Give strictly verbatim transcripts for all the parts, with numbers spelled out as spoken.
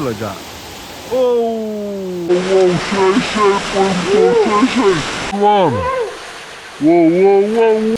Laja. Oh. Wow, shei, shei, poi, poi, shei, shei. Wow. Wow, wow, wow.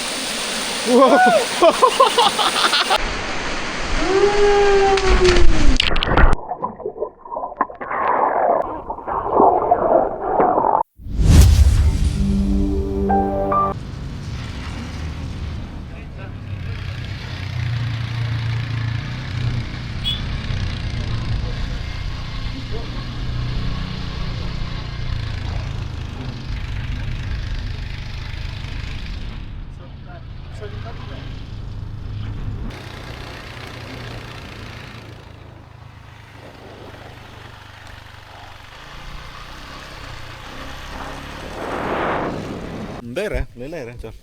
Ndai re, lei lei re, chor.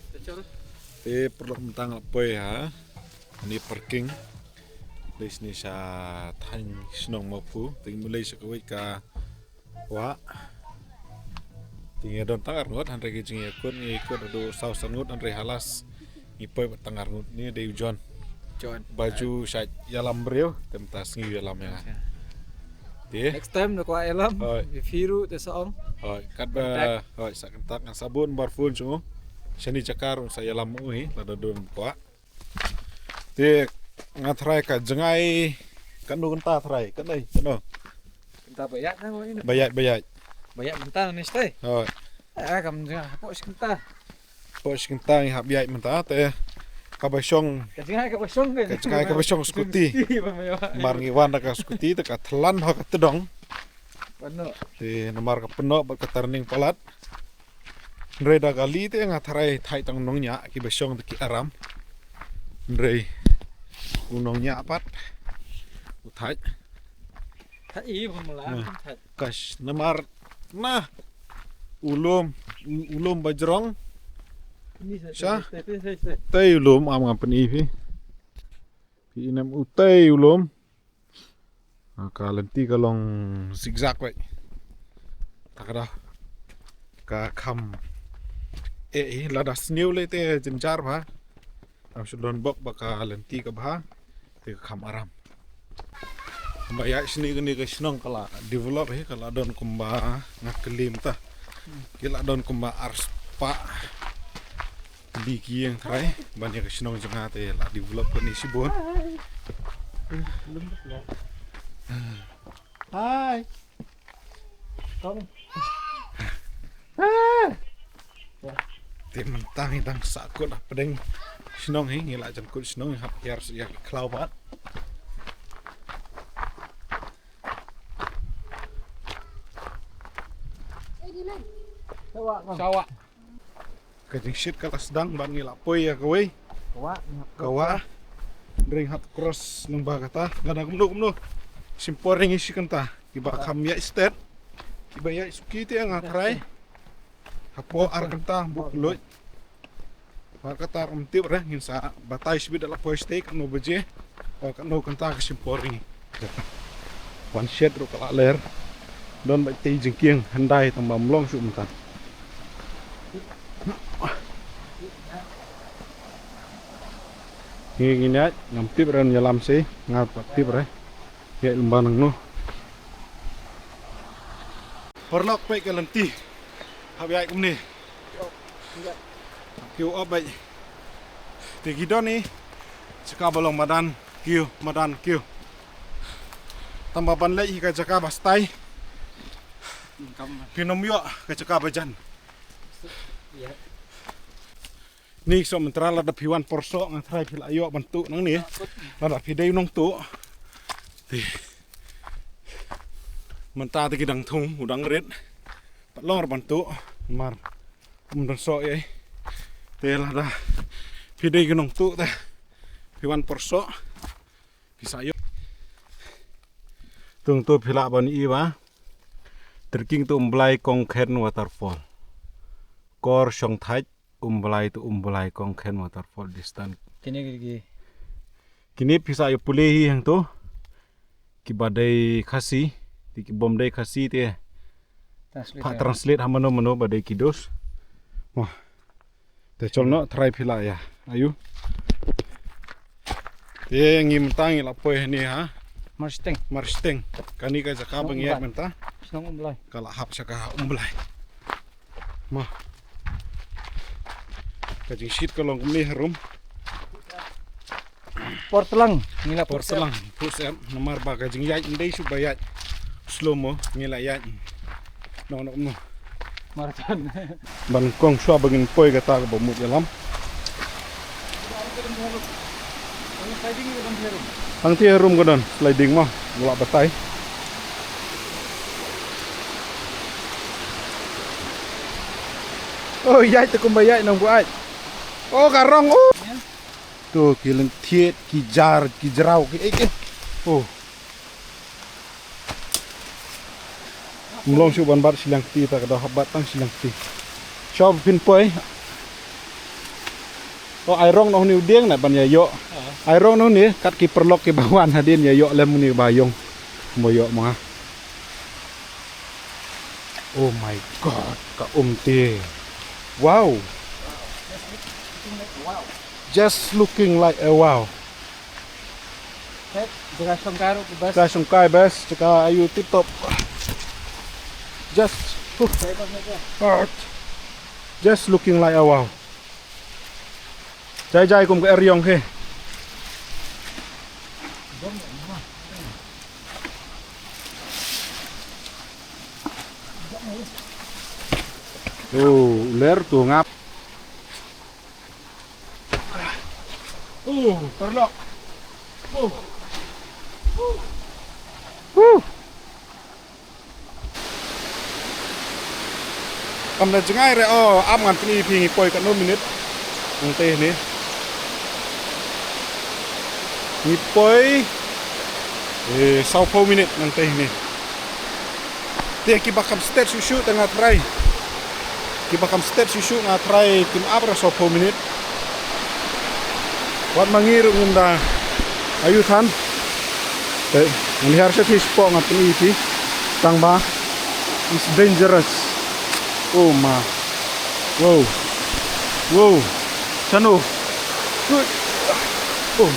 Te paralok mynta nga la poi ha. Ani parking. Lei shane sha thaiñ shnong Mawphu. Te ngi lei sha kawei ka wah. Te ngi don tang arngut, hynrei ki jingïakut, ngi kut haduh saw san ngut, hynrei ha last ngi poi bad tang arngut. Ni dei u John. John. Ba ju shait ïalam briew, te mynta sngi ïalam ïa nga. Acha. Te. Next time da kwah ïalam. Hoi. Ïa phi ruh te sa ong. Hoi, katba, contact. Hoi, sa contact ngan sa bun number phone jong u. Shane jaka ruh sa ïalam u hi, lada don kwah. Te nga tharai ka jngai, katno kynta tharai, katno, katno. Kynta ba ïaid na, ba ïaid, ba ïaid. Ba ïaid mynta ne stai. Hoi. Ah, kam jngai, hapoh shi kynta. Hapoh shi kynta ngi hap ïaid mynta, te kaba shong. Ka jngai kaba shong ka. Ka jngai kaba shong scooty. Scooty, ba me wa. Namar ngi wan da ka scooty, te ka thlan ha ka tdong. Pynnoh. Te namar ka pynnoh bad ka turning palat. Hynrei da kali te nga tharai thait tang nongñiah kiba shong te ki aram. Hynrei u nongñiah pat u thait. Thait i bym lah. Hmm. Thait. Kash namar na u lum, u, u lum ba jrong. Ni sa. Sha? Sa, sa, sa, sa. Tei u lum am ngam pyni phi. Phi inem u tei u lum. Ah, ka lynti ka long zigzag wei. Ta ka da. Ka kham. Eh, eh, lada sniew lei te jynjar bha. Am shu don bok ba ka lynti ka bha. Te ka kham aram. Ba ïaid shane kane ka shnong ka la develop hi, ka la don kumba nga kylli mynta. Ki la don kumba ar spah. Kylli ki ïeng trai, ban ïa ka shnong jong nga te la develop kane shibun. Hi. Kong. Te mynta ngi dang sah kut hapdeng shnong hi, ngi la jan kut shnong, hap hiar sha ïa ki khlaw pat. Shawa. Ka jingshit ka la sdang bad ngi la poi ïa kawei. Ka wah, ka wah. Hynrei hap cross lyngba kata. Lada kumno kumno. Shim por ïa ngi shi kynta. Kiba kham ïaid stet. Kiba ïaid suki te nga tharai. Hapoh ar kynta buk luid. Bad kata ym tip re ngin sa batai shibit da la poi stet katno baje. Katno kynta ka shim por ïa ngi. Wan shet ruh ka la ler. Don bad tei jingkieng hyndai tang ba ym long shuh mynta. Ngi ngin ïaid ngam tip re ïalam sei nga pat tip re. Ïaid lem ba nang no. Paralok peit ka lynti. Hap ïaid kumne. Kiew op beit. Te ki don i jaka ba long madan kiew, madan kiew. Tang ba ban leit hi ka jaka ba stai. Phin ym ïoh ka jaka ba jan. Ni soh mynta lada phi wan por soh nga tharai phi la ïoh ban tuh nangne. Lada phi dei u nongtuh. Te mynta te ki dang thung u dang rit. Pat long re ban tuh mar. Ym don soh ei. Te lada phi dei ki nongtuh te phi wan por soh phi sa ïoh. Tung tu phi lah ban i ba. Tyrking tu Umblai Kongkhen waterfall. Kor Shongthait Umblai tu Umblai Kongkhen waterfall distance. Kine ki, ki. Kine phi sa ïoh pule hi hangtu. Kiba dei Khasi, te ki bym dei Khasi te. Translate. Pha ya. Translate ha mano mano ba dei ki dos. Wah. Te chol no try phi la ya. Ayu. Te ngi mynta ngi la poi hani ha. Marsteng. Marsteng. Kane ka jaka ba ngi ïaid mynta. Shnong Umblai. Ka la hap sha ka Umblai. Ma. Ka jingshit ka long kumne harum. Por tlang, ngi la por sep. Por tlang, por sep. Namar ba ka jingïaid ndei shuh ba ïaid slow mo, ngi la ïaid. No, no, no. Marathon. Ban kong shuwa ba ngin poi kata kaba mut ïalam. Hangtei harum ka don sliding mo, ngi la batai. Oh, ïaid te kumba ïaid nang buaid. Oh, ka rong, oh. To ki lyntied, ki jar, ki jraw, ki ei, ei. Oh. Mlong shu ban bat shiliang kti ta ka da hap bat tang shiliang kti. Shop phin poi. Oh, ai rong noh ni u dieng na ban ïa ïoh. Ai rong noh ni kat ki perlok ki ba wan hadien ïa ïoh lem ni ba ïong. Mo ïoh mo ha. Oh my God, ka um te. Wow. Just looking like a wow. Jaka shongkai ruh best. Jaka shongkai best, jaka ayu tip top. Just, uh, just looking like a wow. Jai jai kum ka eriong he. Oh, ler tu ngap. Oh, terlok. Oh. Woo. Kam da jngai re, oh, am ngan pyni phi ngi poi katno minit. Nang te ni. Ngi poi. Eh, saw phew minit nang te ni. Te kiba kam stet shuh shuh te nga try. Kiba kam stet shuh shuh nga try tim ap ra saw phew minit. Wat ma ngi ruh ngim da ayu than. Te ngan hiar sha phi spot nga pyni phi. Tang ba it's dangerous. Oh ma. Wow. Wow. Shano. Oh.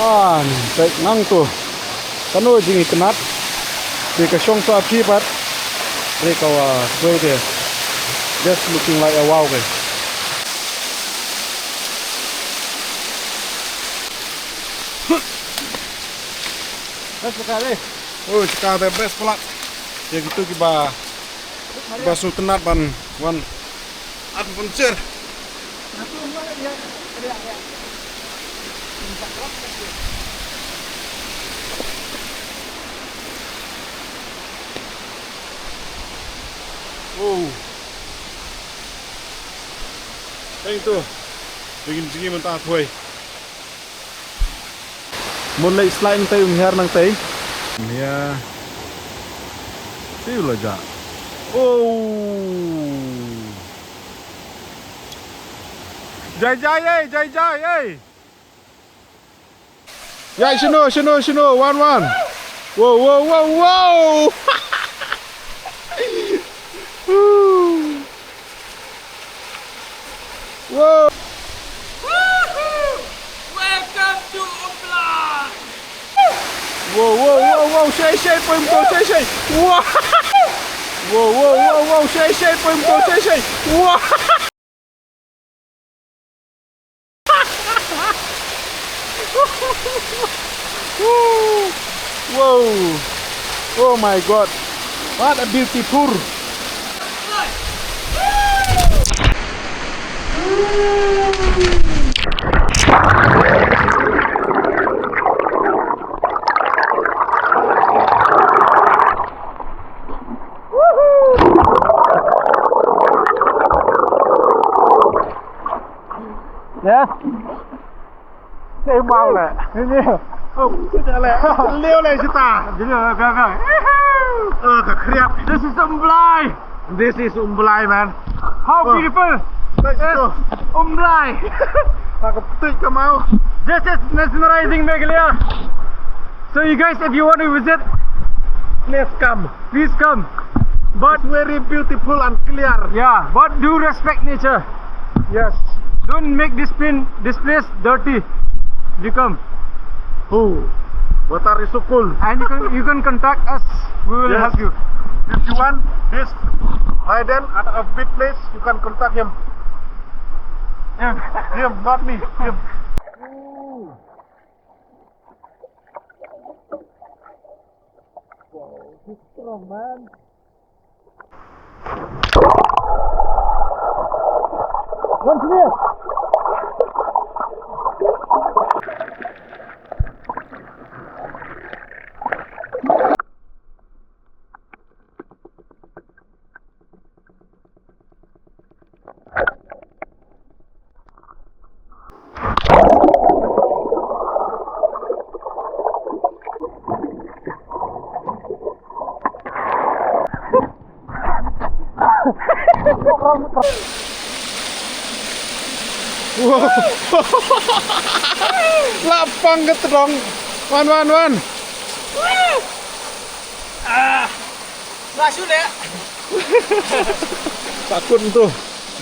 An, peit nangtu. Kano jingitynnad. Te ka shong sa phi pat. Te ka wa soi te. Just looking like a wow ke. Best ka de. Oh, ka de best plat. Ïa kitu kiba Ba sngewtynnad ban wan adventure. Oh. Thank you. Bikin jingim mynta thoi. Mun leit slide nangtei, um hiar nangtei. Um hiar. Siew la jah. Oh. Jai jai ei, jai jai ei. Yai shano, shano, shano, wan wan. Wow, wow, wow, wow. Woo. Wow. Woohoo! Welcome to Umblai! Wow, wow, wow, wow, shei, shei, poi mto, shei, shei. Wow. Wow, wow, wow, wow, shei, shei, poi mto, shei, shei. Wow. Whoa! Oh my God! What a beautiful! Yes. Sei mau le. Ini. Oh, tidak le. Liu le sita. Jadi, go, go. Oh, ka khriat. This is Umblai. This is Umblai, man. How beautiful. Let's go. Umblai. Ka ptui ka mau. This is mesmerizing Meghalaya. So you guys, if you want to visit, please come. Please come. But it's very beautiful and clear. Yeah, but do respect nature. Yes. Don't make this pin, this place dirty. If you come. Oh, water is so cold. And you can, you can contact us. We will Yes. help you. If you want this hidden at a big place, you can contact him. Him. Him, not me. Him. Wow, he's strong, man. One clear. Wow. Lapang ka tdong. Wan, wan, wan. Ah. Lah, shu deh. Takut tu.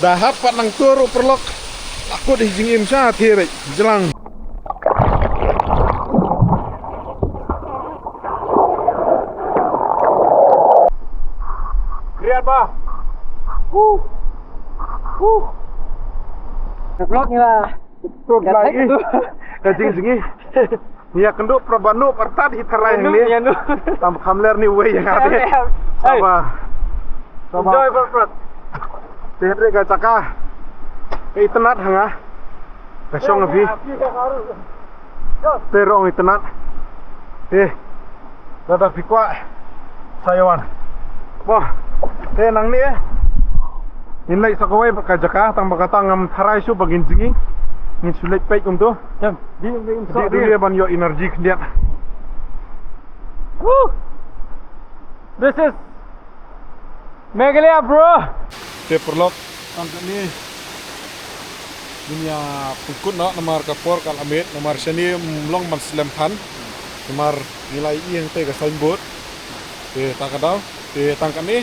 Da hap pat nang tur u paralok. Takut hi jingim sha thied jlang. Kriat ba. Huh. Huh. Vlog ni lah. Tu lai i. Ka jingjngi. Ngi ïa kynduh para ba nuh artat hi tharai hangne. Tam kham ler ni wei ïa nga te. Saba. Saba. Enjoy pyrpyrot. Te hynrei ka jaka ka itynnad ha nga. Ka shong ha phi. Te rong itynnad. Te lada phi kwah sa ïa wan. Ba. Te nangne ngin leit sa kawei ka jaka tang ba kata ngam tharai shuh ba ngin jngi. Ngin shu leit peit kumtu. Dei dei ban ïoh energy khyndiat. Woo! This is Meghalaya, bro. Te paralok, tang kane ngin ïa pynkut noh namar ka por ka la miet, namar shane ym long ban slem than. Namar ngi la ïohi hangtei ka signboard. Te ta ka daw, te tang kane,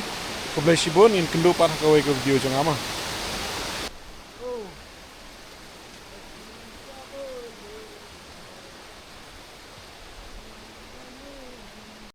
khublei shibun, ngin kynduh pat ha kawei ka video jong nga ma.